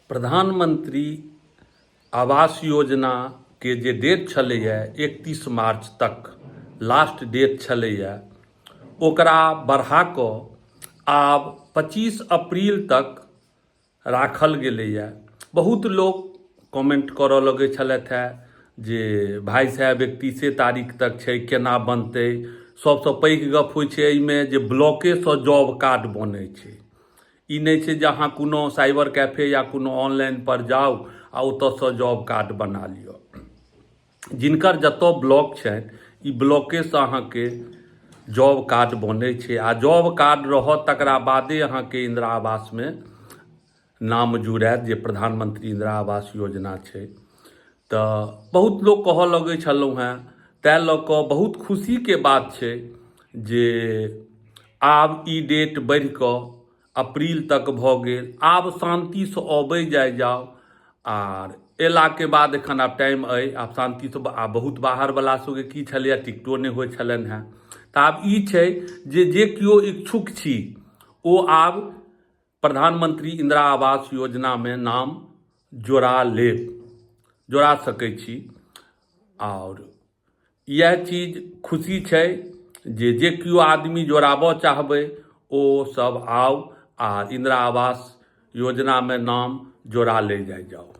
प्रधानमंत्री आवास योजनाके जे डेट छलैए 31 मार्च तक लास्ट डेट छलैए, ओकरा बढ़ा कऽ आब 25 अप्रील तक राखल गेलैए। बहुत लोक कमेंट करऽ लगै छलथि हेँ जे भाइ साहेब 31 तारीख तक छै, केना बनतै? सभसँ पैघ गप होइ छै एहिमे जे ब्लॉकेसँ जॉब कार्ड बनै छै। ई नहि छै जे अहाँ कोनो साइबर कैफे या कोनो ऑनलाइन पर जाउ आ ओतऽसँ जॉब कार्ड बना लिअ। जिनकर जतऽ ब्लॉक छनि, ई ब्लॉकेसँ अहाँके जॉब कार्ड बनै छै आ जॉब कार्ड रहत तकरा बादे अहाँके इन्दिरा आवासमे नाम जुड़ायत, जे प्रधानमंत्री इन्दिरा आवास योजना छै। तऽ बहुत लोक कहऽ लगै छलहुँ हेँ, ताहि लऽ कऽ बहुत खुशीके बात छै जे आब ई डेट बढ़ि कऽ अप्रील तक भऽ गेल। आब शान्तिसँ अबै जाइ जाउ आर अयलाके बाद एखन आब टाइम अइ, आब शान्तिसँ। आब बहुत बाहरवला सबके की छलैए, टिकटो नहि होइ छलनि हेँ। तऽ आब ई छै जे जे केओ इच्छुक छी ओ आब प्रधानमंत्री इंदिरा आवास योजनामे नाम जोड़ा लेब, जोड़ा सकै छी। आओर इएह चीज खुशी छै जे जे केओ आदमी जोड़ाबऽ चाहबै ओ सब आउ आ इंदिरा आवास योजनामे नाम जोड़ा लै जाइ जाउ।